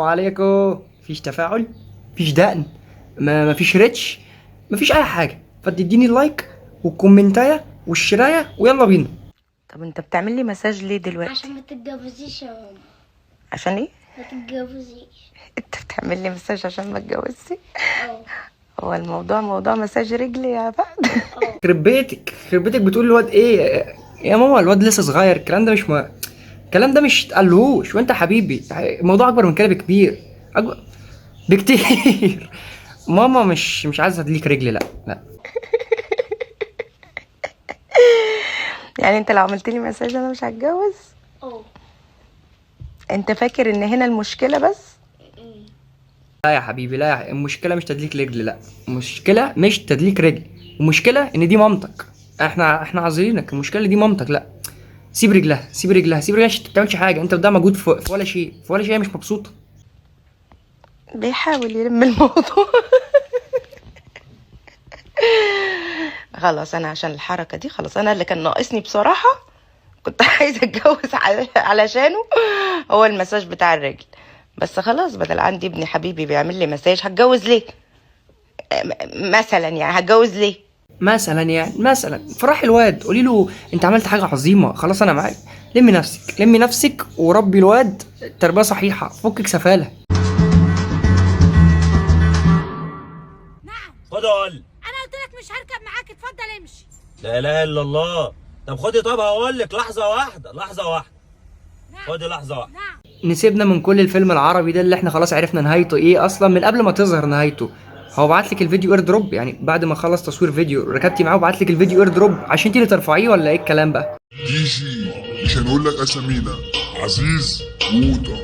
وعليكم. مفيش تفاعل، مفيش دقن، ما مفيش reach، مفيش اي حاجة. فتديني ال like والكومنتايه والشرايه ويلا بينا. طب انت بتعمل لي مساج ليه دلوقتي؟ عشان ما تتجوزيش يا ماما. عشان ايه؟ ما تتجوزيش. انت بتعمل لي مساج عشان ما اتجوزش؟ اه. هو الموضوع موضوع مساج رجلي يا فهد؟ اه. يخرب بيتك، يخرب بيتك. بتقول الواد ايه يا ماما؟ الواد لسه صغير، الكلام ده مش ما... الكلام ده مش اتقالهوش. وانت حبيبي الموضوع اكبر من كده بكبير، اكبر بكتير. ماما مش عايزه تدليك رجلي. لا لا. يعني انت لو عملت لي مساج انا مش هتجوز؟ اه. انت فاكر ان هنا المشكلة بس؟ لا يا حبيبي، لا يا... المشكلة مش تدليك رجل، لا المشكلة مش تدليك رجل، المشكلة ان دي مامتك. احنا عذرينك، المشكلة دي مامتك. لا سيب رجلها، سيب رجلها، سيب رجلها، عشان انت ما بتعملش حاجة، انت بتضيع مجهود في ولا شيء، في ولا شيء. هي مش مبسوطة. بيحاول يلم الموضوع. خلاص انا عشان الحركة دي خلاص، انا اللي كان ناقصني بصراحة كنت عايزه اتجوز علشانه هو المساج بتاع الرجل بس. خلاص بدل عندي ابني حبيبي بيعمل لي مساج هتجوز ليه؟ مثلا يعني هتجوز ليه؟ مثلا يعني مثلا فرح الواد، قولي له انت عملت حاجة عظيمة، خلاص انا معاك. لمي نفسك، لمي نفسك وربي الواد تربيه صحيحه، فكك سفاله. نعم. خد اقول. انا قلت لك مش هركب معاك، اتفضل امشي. لا اله الا الله. طب خدي، طب هقول لك لحظة واحدة، لحظة واحدة. نعم. خدي لحظة واحدة. نعم. نسيبنا من كل الفيلم العربي ده اللي احنا خلاص عرفنا نهايته ايه اصلا من قبل ما تظهر نهايته. هو بعت لك الفيديو AirDrop، يعني بعد ما خلص تصوير فيديو ركبتي معاه وبعت لك الفيديو AirDrop عشان انت اللي ترفعيه، ولا ايه الكلام بقى؟ دي جي مش هنقول لك اسامينا، عزيز ووطة.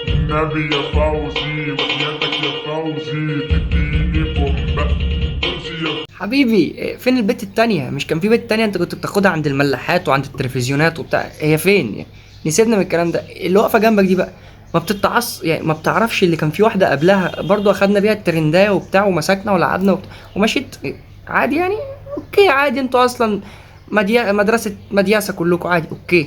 النبي يا فوزي وحياتك يا فوزي تديني بومبا فوزي يا حبيبي فين البت التانية؟ مش كان في بت تانية انت كنت بتاخدها عند الملاحات وعند التلفزيونات وبتاع؟ هي فين؟ نسيبنا من الكلام ده. اللي واقفة جنبك دي بقى ما بتتعص، يعني ما بتعرفش اللي كان في واحدة قبلها برضو اخدنا بيها الترندايه وبتاع ومسكنا ولعبنا وبتاع ومشيت عادي يعني. okay عادي، انتوا اصلا مدرسة مدياسة كلكم عادي. okay.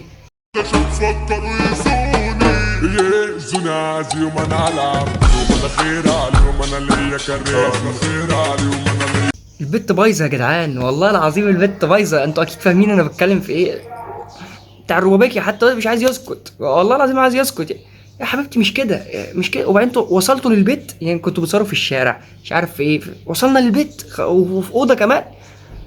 عشان تفكروا يأذوني، يأذوني عايز انا العب وانا خير عليهم، انا ليا كاريزما خير عليهم، انا ليا. البت بايظة يا جدعان، والله العظيم البت بايظة. انتوا اكيد فاهمين انا بتكلم في ايه. بتاع الروبابيكي حتى مش عايز يسكت، والله العظيم عايز يسكت. يا حبيبتي مش كده، مش كده. وبعدين انتوا وصلتوا للبيت، يعني كنتوا بتصوروا في الشارع مش عارف في ايه، وصلنا للبيت وفي اوضة كمان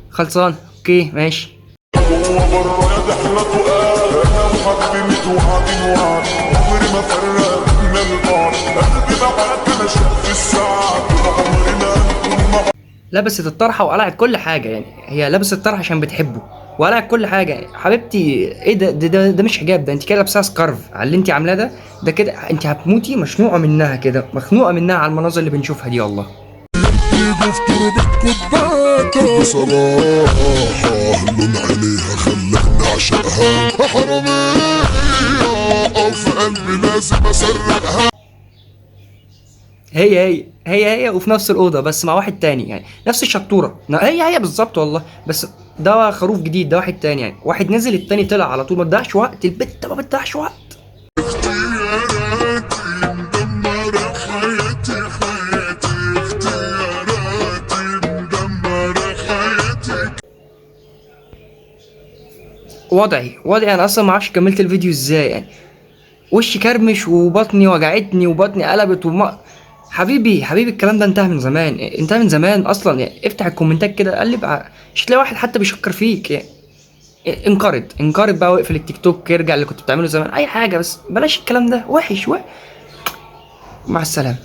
خلصان. okay ماشي. وهو بره يا دحلة وقال انا وحبيبتي وعدين وعد عمري ما فرقنا البعض، قلبي معاك انا شايف الساعة طول عمرنا هنكون مع لبست الطرحة وقلعت كل حاجة، يعني هي لبست الطرحة عشان بتحبه وقلعت كل حاجة. حبيبتي ايه ده؟ ده مش حجاب، ده انت كده لابسها scarf على اللي انت عاملاه ده. ده كده انت هتموتي مشنوقه منها كده، مخنوقه منها على المناظر اللي بنشوفها دي والله. يجوا في تربتكم باتا بصراحة لون عينيها خلاني أعشقها حرامية أو في قلبي لازم أسرقها. هي هي هي هي وفي نفس الأوضة بس مع واحد تاني، يعني نفس الشطورة، هي هي بالظبط والله، بس ده خروف جديد، ده واحد تاني، يعني واحد نزل التاني طلع على طول. ما تضيعش وقت البت، ما بتضيعش وقت. اختياراتي مدمرة حياتي، حياتي اختياراتي مدمرة حياتي. وضعي انا اصلا ما اعرفش كملت الفيديو ازاي، يعني وشي كرمش وبطني وجعتني وبطني قلبت وما حبيبي حبيبي الكلام ده انتهى من زمان، انتهى من زمان اصلا. يعني افتح الكومنتات كده قلب، مش هتلاقي واحد حتى بيشكر فيك. يعني انقرض، انقرض بقى، واقفل التيك توك، ارجع اللي كنت بتعمله زمان، اي حاجة، بس بلاش الكلام ده وحش. مع السلامة.